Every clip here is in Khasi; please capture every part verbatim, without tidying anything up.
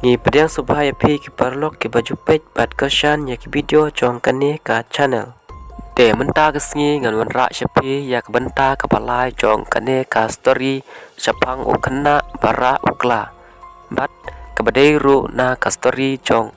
Ngi pdiang sngewbha ïa phi ki paralok kiba ju peit bad kyrshan ïa ki video jong kane ka channel. Te mynta ka sngi ngan wanrah sha phi ïa ka bynta kaba lai jong kane ka story shaphang u khynnah ba rah u kla. Bad kaba dei ruh na ka story jong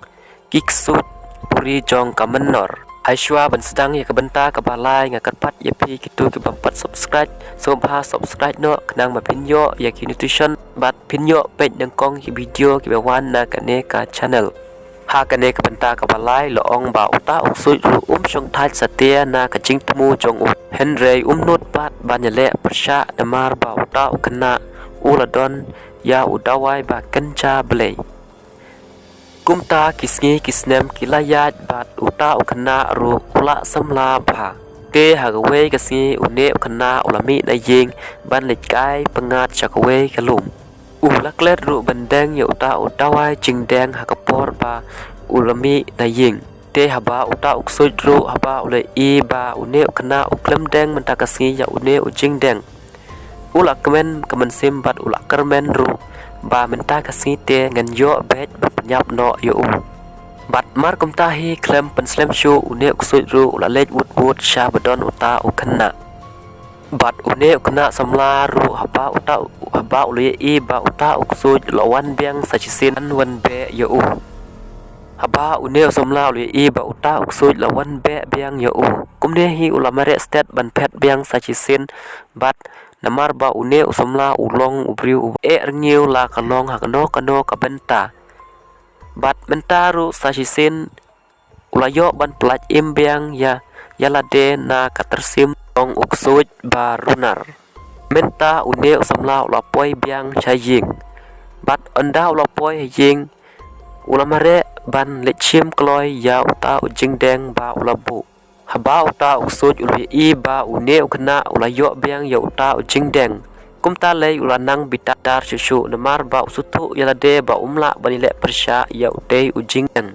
ki ksuid puri jong ka mynnor. Hashwa ban sdang ïa ka bynta kaba lai nga kyrpad ïa phi kito ki bym pat subscribe, sngewbha subscribe noh khnang ba phin ïoh ïa ki notification bad phin ïoh peit nyngkong ki video kiba wan na kane ka channel. Ha kane ka bynta kaba lai la ong ba uta u ksuid ruh um shong thait satia na ka jingthmu jong u. Hynrei um nud pat ban ïaleh pyrshah namar ba uta u khynnah u la don ïa u dawai ba kynja blei. Kumta ki sngi ki snem ki la ïaid bad uta u khynnah ruh u la samla bha. Te ha kawei ka sngi une u khynnah u la mih na ïing ban leit kai pyngngad sha kawei ka lum. U la klet ruh ban deng ïa uta u dawai jingdeng ha ka por ba u la mih na ïing. Te haba uta u ksuid ruh haba u la ïohi ba une u khynnah u khlem deng mynta ka sngi ïa une u jingdeng, u la kmen ka mynsiem bad u la kyrmen ruh ba mynta ka sngi te ngan ïoh beit ban pynïap noh ïa u. Bad mar kumta hi khlem pynslem shuh une u ksuid ruh u la leit wut wut sha ba don uta u khynnah. Bad une u khynnah samla ruh haba uta u, haba u la ïohi ba uta u ksuid u la wan biang sa shisien ban wan beh ïa u. Haba une u samla u la ïohi ba uta u ksuid u la wan beh biang ïa u, kumne hi u la mareh stet ban phet biang sa shisien bad namar ba une u samla u long u briew u eh rngiew la ka long ha kano kano ka bynta. Bad mynta ruh sa shisien u la ïoh ban pyllait im biang ïa, ïa lade na ka tyrsim jong u ksuid ba runar. Mynta une u samla u la poi biang sha ïing. Bad ynda u la poi ha ïing u la mareh ban leit shim kloi ïa uta u jingdeng ba u la buh. Haba uta u ksuid u la ïohi ba une u khynnah u la ïoh biang ïa uta u jingdeng, kumta lei u la nang bitar shuh shuh namar ba u sngewthuh ïa lade ba um lah ban ïaleh pyrshah ïa utei u jingdeng.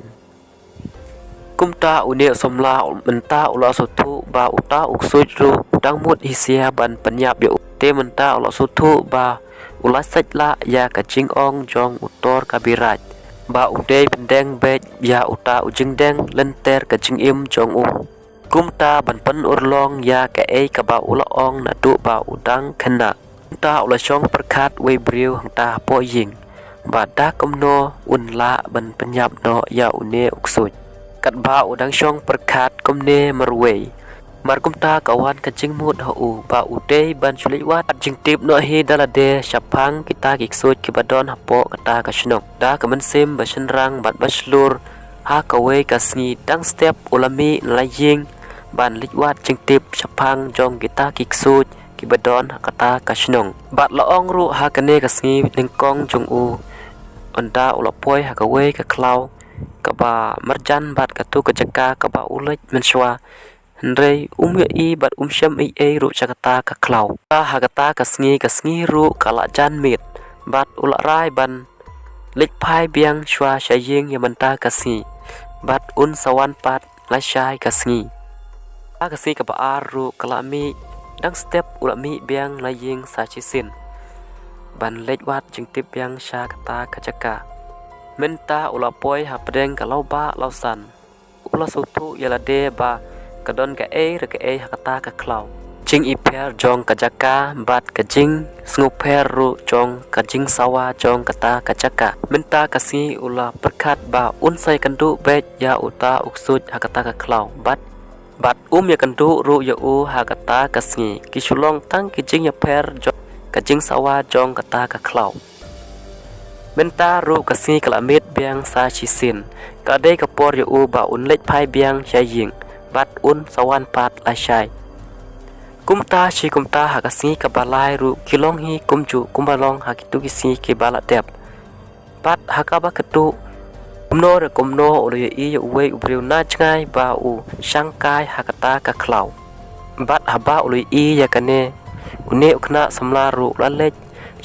Kumta une u samla mynta u la sngewthuh ba uta u ksuid ruh u dang mut hi sia ban pynïap ïa u. Te mynta u la sngewthuh ba u la sait lah ïa ka jingong jong u Tor ka Biraid ba u dei pyndeng beit ïa uta u jingdeng lynter ka jingim jong u. Kumta ban pynurlong ïa kaei kaba u la ong naduh ba u dang khynnah. Kumta u la shong pyrkhat wei briew hangta hapoh ïing ba da kumno un lah ban pynïap noh ïa une u ksuid. Katba u dang shong pyrkhat kumne marwei, mar kumta ka wan ka jingmut ha u ba u dei ban shu leit wad jingtip noh hi da lade shaphang kita ki ksuid kiba don hapoh kata ka shnong. Da ka mynsiem ba shynrang bad ba shlur, ha kawei ka sngi dang step u la mih na la ïing ban leit wad jingtip shaphang jong kita ki ksuid kiba don ha kata ka shnong. Bad la ong ruh ha kane ka sngi nyngkong jong u, ynda u la poi ha kawei ka khlaw kaba marjan bad katu ka jaka kaba u leit mynshuwa. Hynrei um ïohi bad um shem ei ei ruh sha kata ka khlaw. Ha kata ka sngi, ka sngi ruh ka la jan miet bad u la rai ban leit phai biang shuwa sha ïing ïa mynta ka sngi bad un sa wan pat lashai ka sngi. Ha ka sngi kaba ar ruh ka la mih, dang step u la mih biang na ïing sa shisien ban leit wad jingtip biang sha kata ka jaka. Mynta u la poi hapdeng ka lawbah lawsan, u la sngewthuh ïa lade ba ka don kaei re kaei ha kata ka khlaw. Jingipher jong ka jaka bad ka jingsngewpher ruh jong ka jingsawa jong kata ka jaka. Mynta ka sngi u la pyrkhat ba un sa ïakynduh beit ïa uta u ksuid ha kata ka khlaw bad, bad um ïakynduh ruh ïa u ha kata ka sngi. Ki shu long tang ki jingïapher jong ka jingsawa jong kata ka khlaw. Mynta ruh ka sngi ka la miet biang sa shisien. Ka dei ka por ïa u ba un leit phai biang sha ïing bad un sa wan pat lashai. Kumta shi kumta ha ka sngi kaba lai ruh ki long hi kumjuh kumba long ha kitu ki sngi kiba la dep. Bad ha kaba katu, kumno re kumno u la ïohi ïa uwei u briew na jngai ba u shang kai ha kata ka khlaw. Bad haba u la ïohi ïa kane, une u khynnah samla ruh u la leit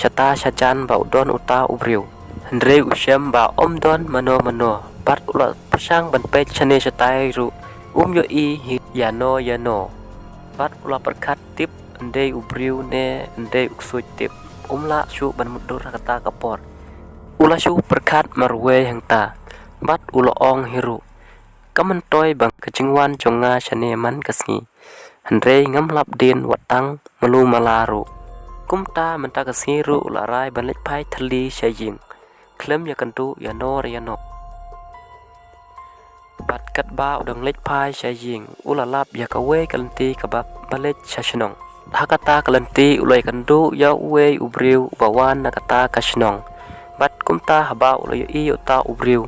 shata shajan ba u don uta u briew. Hynrei u shem ba um don mano mano bad u la pyrshang ban peit shane shatai ruh um ïohi hi ïano ïano. Bad u la pyrkhat tip, ym dei u briew ne ym dei u ksuid tip. Um lah shuh ban mutdur ha kata ka por. U la shu pyrkhat marwei hangta bad u la ong hi ruh, ka myntoi ba ka jingwan jong nga shane man ka sngi, hynrei ngam lap dien wat tang malu mala ruh. Kumta mynta ka sngi ruh u la rai ban leit phai thylli sha ïing, khlem ïakynduh ïano re ïano. Bad katba u dang leit phai sha ïing, u la lap ïa kawei ka lynti kaba ba leit sha shnong. Ha kata ka lynti u la ïakynduh ïa uwei u briew uba wan na kata ka shnong. Bad kumta haba u la ïohi ïa uta u briew,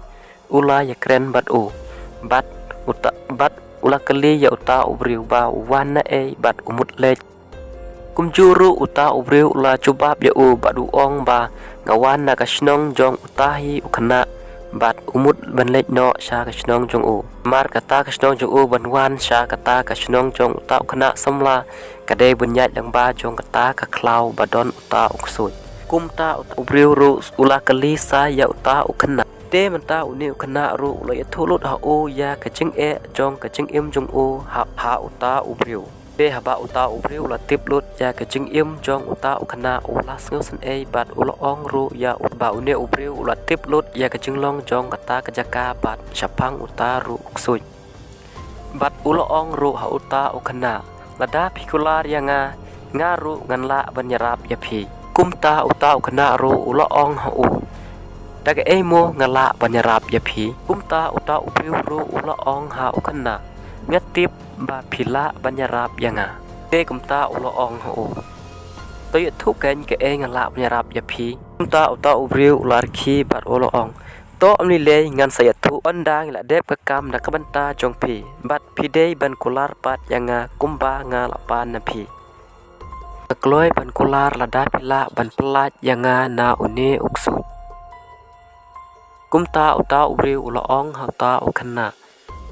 u la ïakren bad u. Bad uta, bad u la kylli ïa uta u briew ba u wan na ei bad u mut leit. Kumjuh ruh uta u briew u la jubab ïa u bad u ong ba, nga wan na ka shnong jong uta hi u khynnah bad u mut ban leit noh sha ka shnong jong u. Namar kata ka shnong jong u ban wan sha kata ka shnong jong uta u khynnah samla ka dei ban ïaid lyngba jong kata ka khlaw ba don uta u ksuid. Kumta uta u briew ruh u la kylli sa ïa uta u khynnah. Te mynta une u khynnah ruh u la ïathuh lut ha u ïa ka jingeh jong ka jingim jong u ha, ha uta u briew. Te haba uta u briew u la tip lut ïa ka jingim jong uta u khynnah u la sngewsynei bad u la ong ruh ïa u ba une u briew u la tip lut ïa ka jinglong jong kata ka jaka bad shaphang uta ruh u ksuid. Bad u la ong ruh ha uta u khynnah, lada phi kular ïa nga, nga ruh ngan lah ban ïarap ïa phi. Kumta uta u khynnah ruh u la ong ha u, da kaei mo nga lah ban ïarap ïa phi? Kumta uta u briew ruh u la ong ha u khynnah, nga tip ba phi lah ban ïarap ïa nga. Te kumta u la ong ha u, to ïathuh kein kaei nga lah ban ïarap ïa phi. Kumta uta u briew u la rkhie bad u la ong, to ym lei lei ngan sa ïathuh, ynda ngi la dep ka kam na ka bynta jong phi bad phi dei ban kular pat ïa nga kumba nga la pan na phi. Nga kloi ban kular lada phi lah ban pyllait ïa nga na une u ksuid. Kumta uta u briew u la ong ha uta u khynnah,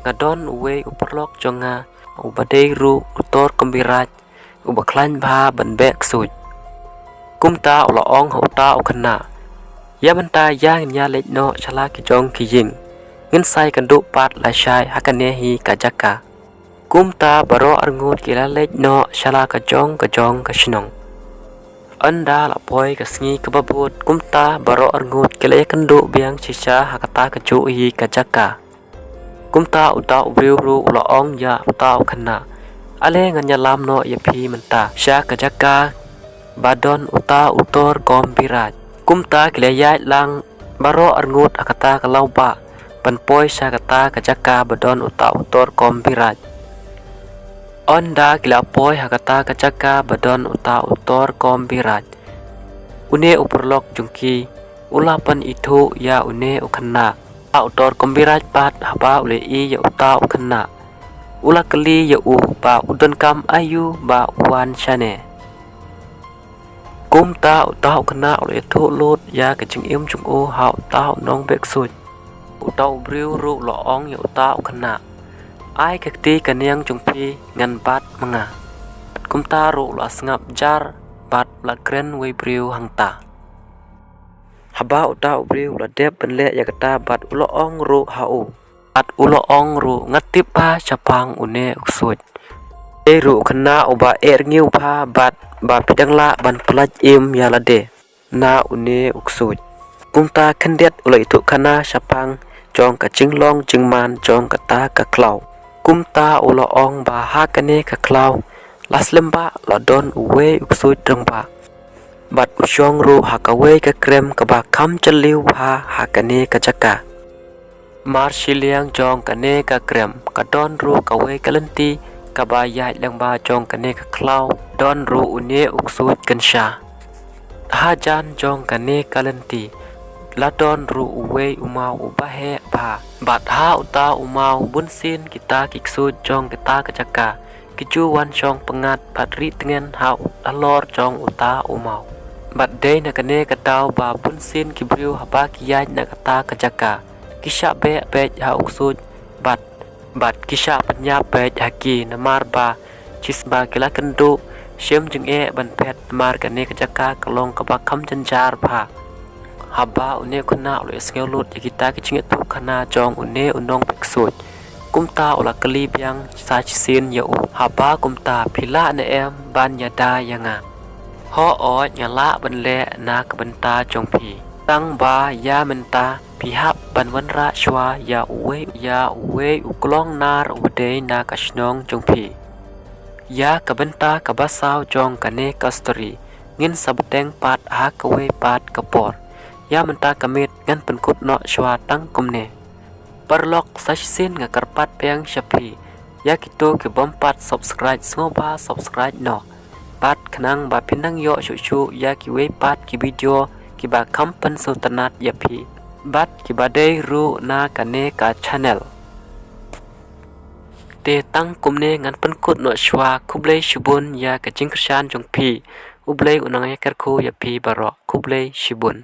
nga don uwei u paralok jong nga uba dei ruh u Tor Kombirat uba khlaiñ bha ban beh ksuid. Kumta u la ong ha uta u khynnah, ïa mynta ïa ngin ïa leit noh sha la ki jong ki ïing, ngin sa ïakynduh pat lashai ha kane hi ka jaka. Kumta baroh arngut ki la leit noh sha la ka jong ka jong ka shnong. Ynda la poi ka sngi kaba bud, kumta baroh arngut ki la ïakynduh biang shisha ha kata kajuh hi ka jaka. Kumta uta u briew ruh u la ong ïa uta u khynnah, ale ngan ïalam noh ïa phi mynta sha ka jaka ba don uta u Tor Kombirat. Kumta ki la ïaid lang baroh arngut ha kata ka lawbah ban poi sha kata ka jaka ba don uta u Tor Kombirat. Ynda ki la poi ha kata ka jaka ba don uta u Tor Kombirat, une u paralok jong ki u la pynithuh ïa une u khynnah. Uta u Tor Kombirat pat haba u la ïohi ïa uta u khynnah, u la kylli ïa u ba u donkam aïu ba u wan shane. Kumta uta u khynnah u la ïathuh lut ïa ka jingim jong u ha uta u nongbeh ksuid. Uta u briew ruh u la ong ïa uta u khynnah, ai ka kti ka niang jong phi ngan bat ma nga. Kumta ruh u la sngap jar bad u la kren wei briew hangta. Haba uta u briew u la dep ban leh ïa kata bad u la ong ruh ha u. Bad u la ong ruh, nga tip bha shaphang une u ksuid. Te ruh u khynnah uba eh rngiew bha bad ba phi dang lah ban pyllait im ïa lade na une u ksuid. Kumta khyndiat u la ïathuh khana shaphang jong ka jinglong jingman jong kata ka khlaw. Kumta u la ong ba ha kane ka khlaw la slem bha la don uwei u ksuid rangbah. Bad u shong ruh ha kawei ka krem kaba kham jylliew bha ha kane ka jaka. Mar shiliang jong kane ka krem ka don ruh kawei ka lynti kaba ïaid lyngba jong kane ka khlaw, don ruh une u ksuid kynsha. Hajan jong kane ka lynti la don ruh uwei u maw uba heh bha. Bad ha uta u maw bunsien kita ki ksuid jong kita ka jaka ki ju wan shong pyngngad bad rieh tngen ha u halor jong uta u maw. Bad dei na kane ka daw ba bunsien ki briew haba ki ïaid na kata ka jaka ki shah beh beit ha u ksuid bad, bad ki shah pynïap beit ha ki namar ba shisien ba ki la kynduh shim jingeh ban phet namar kane ka jaka ka long kaba kham jynjar bha. Haba une u khynnah u la ïohsngew lut ïa kita ki jingïathuh khana jong une u nongbeh ksuid, kumta u la kylli biang sa shisien ïa u, haba kumta phi lah ne em ban ïada ïa nga? Hooid nga lah ban leh na ka bynta jong phi. Tang ba ïa mynta phi hap ban wanrah shuwa ïa uwei, ïa uwei u klong nar uba dei na ka shnong jong phi. Ïa ka bynta kaba saw jong kane ka story, ngin sa bteng pat ha kawei pat ka por. Ïa mynta ka miet ngan pynkut noh shuwa tang kumne. Paralok, sa shisien nga kyrpad biang sha phi, ïa kito ki bym pat subscribe, sngewbha subscribe noh. Bad khnang ba phin nang ïoh shuh shuh ïa kiwei pat ki video kiba kham pynsngewtynnat ïa phi bad kiba dei ruh na kane ka channel. Te tang kumne ngan pynkut noh shuwa, khublei shibun ïa ka jingkyrshan jong phi. U Blei un nang ïa kyrkhu ïa phi baroh. Khublei shibun.